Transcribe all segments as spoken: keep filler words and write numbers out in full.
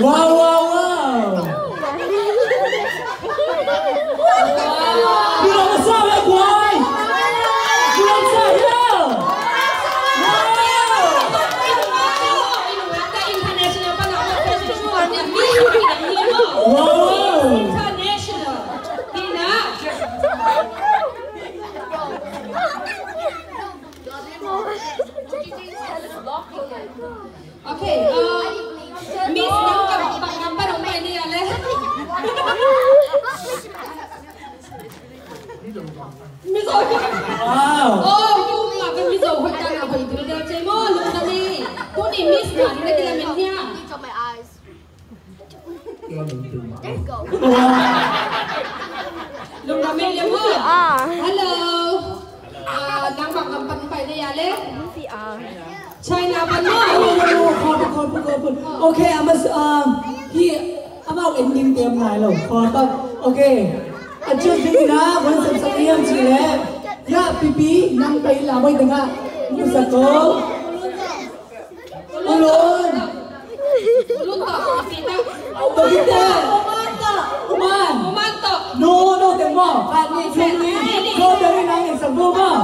Wow, wow, wow. Wow. Wow. International. Tina. Okay, uh, Miss Nang Kam, Nang Kam Pan hong pai ni a le. Miss, oh, wow. Oh, you, uh, Miss, oh, hoih dan a hoih bil del cei maw, lungdam e. Tuni Miss Nang, na kilamen hia? Let's go. Lungdam e le maw. Ah. Hello. Ah, nang bang gam pan pai de ya le? China pan maw. Oh, oh, oh, khawm, khawm, khawm, khawm. Okay, I must, um, hi, amau ending te om nai lo. Khawm bang. Okay. A just ding na, wan sam sam yam ci le. Ya, pipi, nang pai la mai tengah. Musa ko. Ulun. Ulun tawh. Tawh kite. Oman tawh. Oman. Oman tawh. No, no, teng maw. Khat nih, thum nih. Ko teng nih nang nih sa bu maw.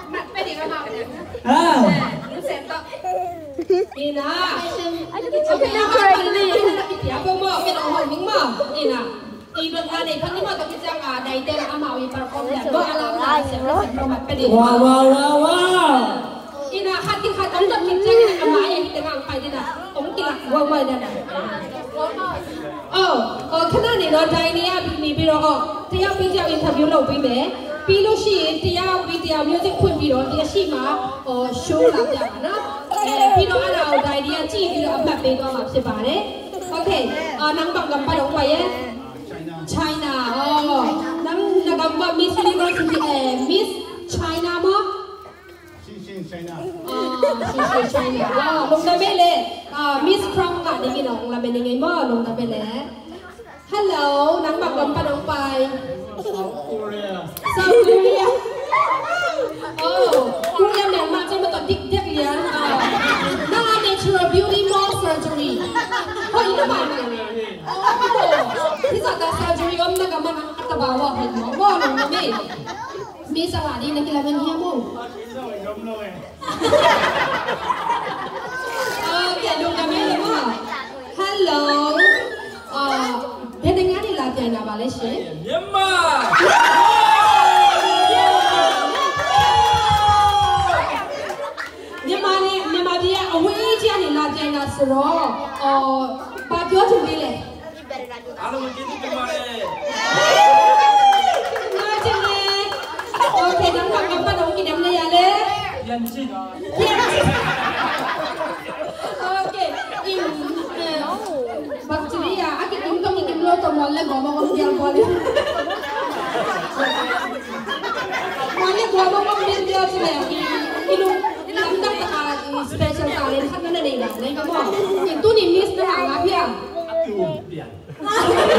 Mat pe ding a hau ding. Ah. Ulun sem tawh. Ina. Ina. I dot la nei phan ni maw, tua khit ciang a, dai teng amau i perform dan. Maw, a lam la siam la siam maw, mat pe ding. Wow, wow, wow, wow. Ina khat ki khat om tua khit ciang ina amau i hih teng ang pai ding a. Ong kilak guak guak dan a. Oh, oh, kha na ni no, dai ni a, mi pi ro, oh. Tia pi tia interview lo pi be. Pi lo si, tia pi tia music khun pi ro, tia si ma, oh, show la tia na. Eh, pi ro a na, oh, dai ni a ci pi ro a mat pe tua ma se ba ne. Okay, ah, nang bang gam pan ong pai e. China, oh. Nang na gam bang Miss University, eh, Miss China maw? Xinjiang, China. Ah, Xinjiang, China. Ah, lungdam e le. Ah, Miss Crown ka ding in ong lamen ing ei maw, lungdam e le. Hello, nang bang gam pan ong pai? South Korea. South Korea. Oh, Korea, Myanmar, cai ma tawh dikdek lian. Ah. Nang a natural beauty maw, surgery? Hoih na ma. Oh, hi zah ta surgery om na gam a nang a ta ba wa hih maw, maw, lungdam e. Mi sa la di na kilamen hiam maw? Okay, lungdam e le maw. Hello. Ah, bia ding a ni la tia na ba le si. Myanmar. Siro, oh, ba kyo chun bi le. Alo, kyo chun bi le. Nga chun le. Okay, nang thak kam pa nong kidem le ya le. Yan chin. Yan chin. Okay. In, eh, bang chun ya, a kikim tong kikim lo tong mol le gom gom dial bol. Mol le gom gom dial dial chun le. Ilung Lamdang taka i special talent khat na na nei na nei ka maw. In tuni Miss na na la pia.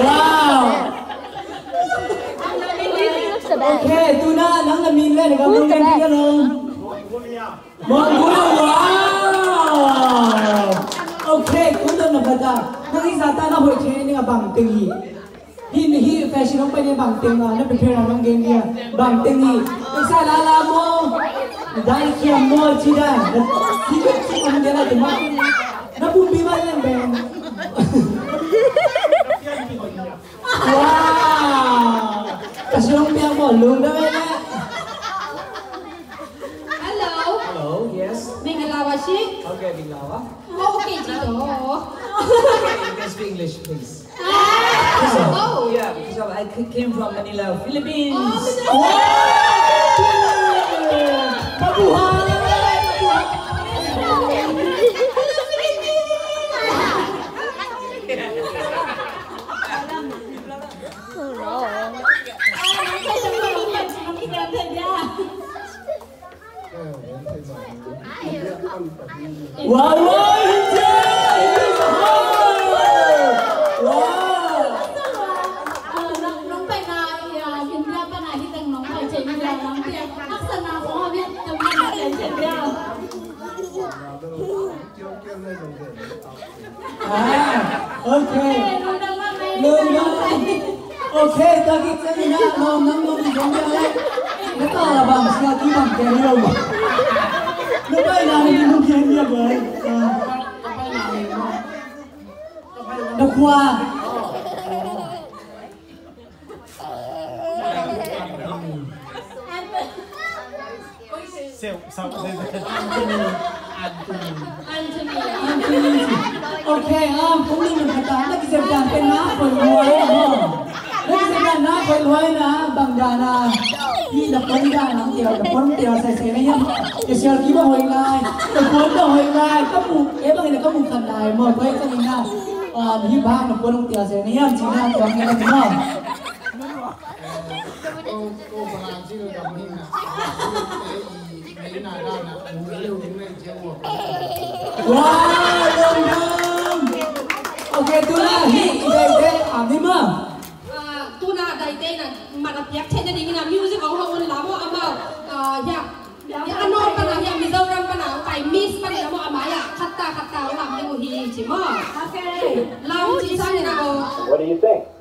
Wow. Okay, tuna nang na min le na ka min le ka lo. Mongolia, wow. Okay, tuna na kata. Nang i zata na hoi the ni a bang teng hi. Hih, hih fashion hong pai ni bang teng a, na prepare a nong gen dia. Bang teng hi. Taksa lala maw. Dai kiam maw ci dan. Hih ka ci hong gen a te maw. Na pumpi maw lian beng. Wow. Ka ci hong piang maw lung da beng. Hello. Hello, yes. Mingalawa shi. Okay, Mingalawa. Okay, Jito. Can you speak English, please? Ah! Oh. Yeah, because I c- came from Manila, Philippines. Oh, Manila. Wow! Mabuhay! Mabuhay! Wow, wow, India, India, wow. Wow. Nong pai na, India pan a hi teng nong pai cen India nong pai. Haksatna khong a bit teng nong pai cen India. Ah, okay. Lungdam. Okay, tua khit ciangin ah, lawm nang lawm ding gen dia leh. Na ta la bang sia ki bang gen lo ma. Na pai na ni lung gen dia bai. Ah. Na khua. Seu, sau, Anthony. Anthony. Anthony. Okay, ah, kong ning kata, na kisem dan pen na khoi luai na. Na kisem dan na khoi luai na, bang dan na. Hi na pon dan na, tia, na pon tia sai sai na hiam. Ke sial ki ba hoi lai, na pon ba hoi lai, ka mu, e bang na ka mu kan lai mo, hoi ka ni na. Um, hi bang na pon tia sai na hiam, ci na tia ni na mo. Wow, lungdam. Okay, tuna hi, i Daite, a, ni ma. Ah, tuna Daite na, mana piak thei na ding ina music ong hong un la mo amau. Ah, ya. Ya, ano pa na, ya, Mizoram pa na, kay Miss pa na mo amaya. Khat ta, khat ta, ong lam ni mo hi, ci mo. Okay. Lam ci sa ni na o. What do you think?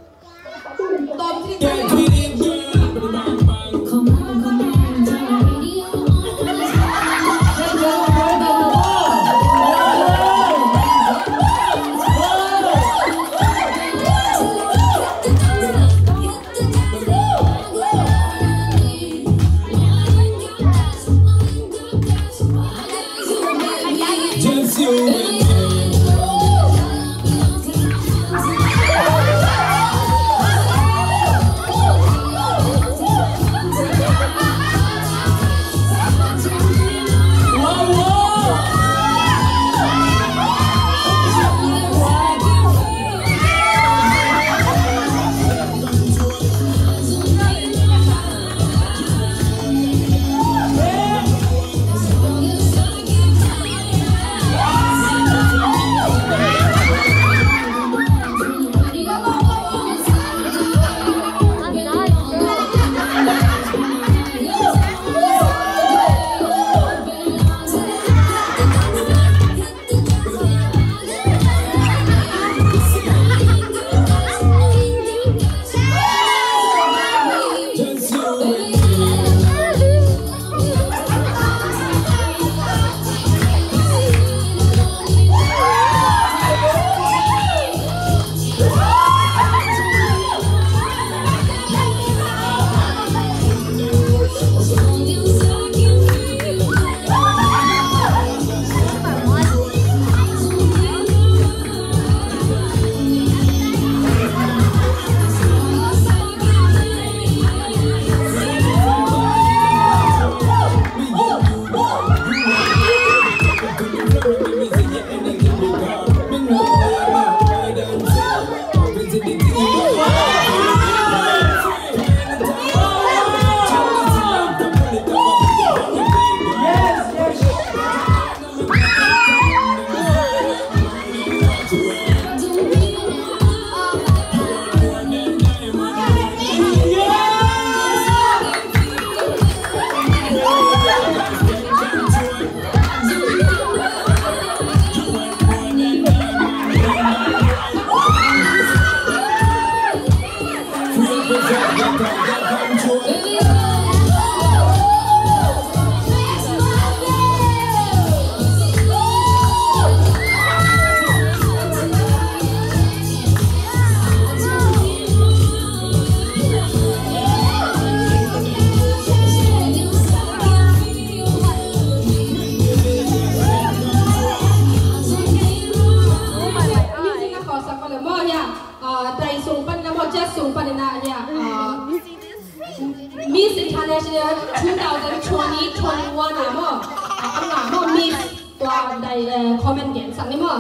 Dai, eh, comment gen sak ni maw.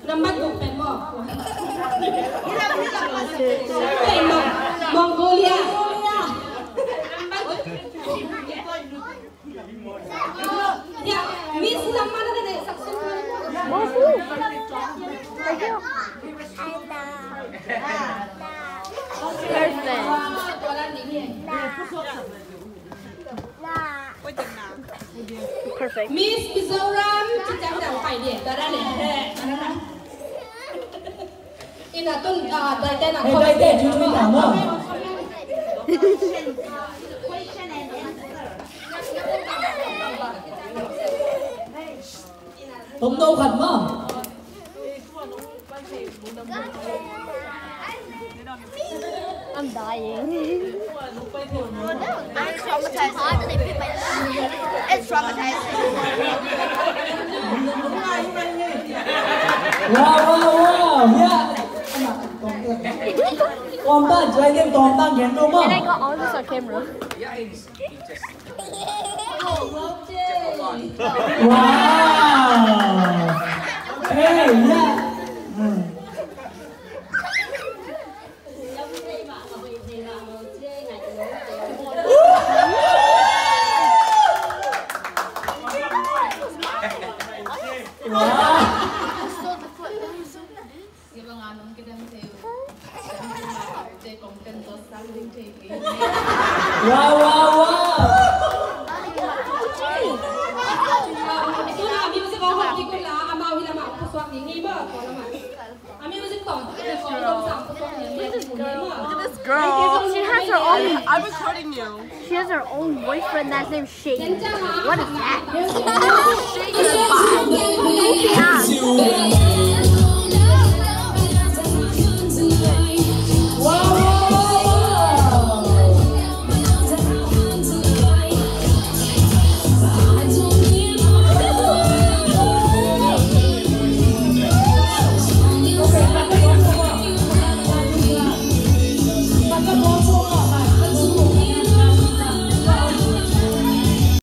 Number guk pen maw. Pen maw. Mongolia. Ya, Miss Lam mana na sak sun. Perfect. Perfect. Miss Mizoram, ci ciang dang pai dia, tua dah leh. Ina tun, ah, daite na. Hei, comment, daite, comment, cui cui ta maw. Tomno khat maw. I'm dying. I'm traumatized. It's traumatizing. Wow, wow, wow. Yeah. Tawm ta, try them, tawm ta, gen tawm ta. And I got all this on camera. Wow. Hey, yeah. Hmm. Wow. Wow, wow, wow. This is girl. She has her own. I'm recording you. She has her own boyfriend that's named Shane. What is that? Shane is a bot.